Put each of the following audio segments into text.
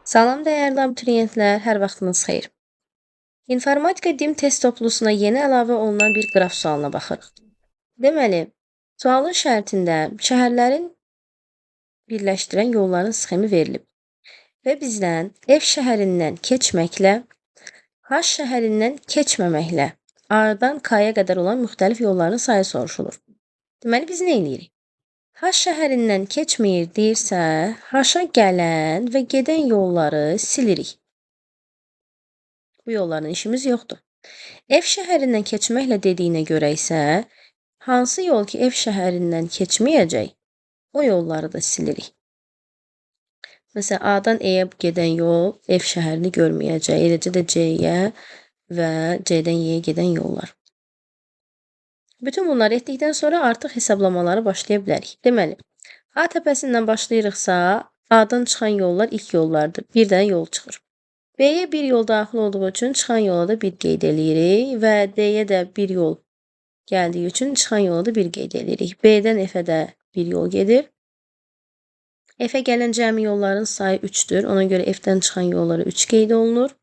Salam dəyərli abituriyentlər, hər vaxtınız xeyir. İnformatika DİM test toplusuna yeni əlavə olunan bir qraf sualına baxırıq. Deməli, sualın şərtində şəhərlərin birləşdirən yolların sxemi verilib və bizdən F şəhərindən keçməklə, H şəhərindən keçməməklə A-dan K-ya qədər olan müxtəlif yolların sayı soruşulur. Deməli, biz nə eləyirik? H şəhərindən keçməyir deyirsə, H-a gələn və gedən yolları silirik. Bu yolların işimiz yoxdur. F şəhərindən keçməklə dediyinə görə isə, hansı yol ki F şəhərindən keçməyəcək, o yolları da silirik. Məsələn, A-dan E-yə gedən yol F şəhərini görməyəcək, eləcə də C-yə və C-dən Y-yə gedən yollar. Bütün bunları etdikdən sonra artıq hesablamalara başlaya bilərik. Deməli, A təpəsindən başlayırıqsa, A-dan çıxan yollar ilk yollardır. Bir dənə yol çıxır. B-yə bir yol daxil olduğu üçün çıxan yola da bir qeyd eləyirik və D-yə də bir yol gəldiyi üçün çıxan yola da bir qeyd eləyirik. B-dən F-ə də bir yol gedir. F-ə gələn cəmi yolların sayı 3-dür. Ona görə F-dən çıxan yollara 3 qeyd olunur.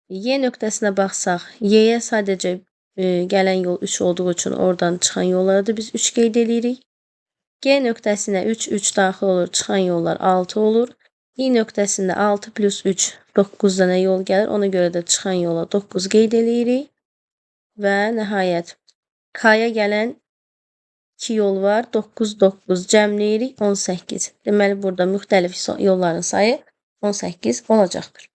Y nöqtəsinə baxsaq, Y-yə sadəcə gələn yol 3 olduğu üçün oradan çıxan yollara da biz 3 qeyd eləyirik. G nöqtəsinə 3, 3 daxil olur, çıxan yollar 6 olur. İ nöqtəsində 6 plus 3, 9 dənə yol gəlir. Ona görə də çıxan yola 9 qeyd eləyirik. Və nəhayət K-ya gələn 2 yol var. 9, 9 cəmləyirik, 18. Deməli, burada müxtəlif yolların sayı 18 olacaqdır.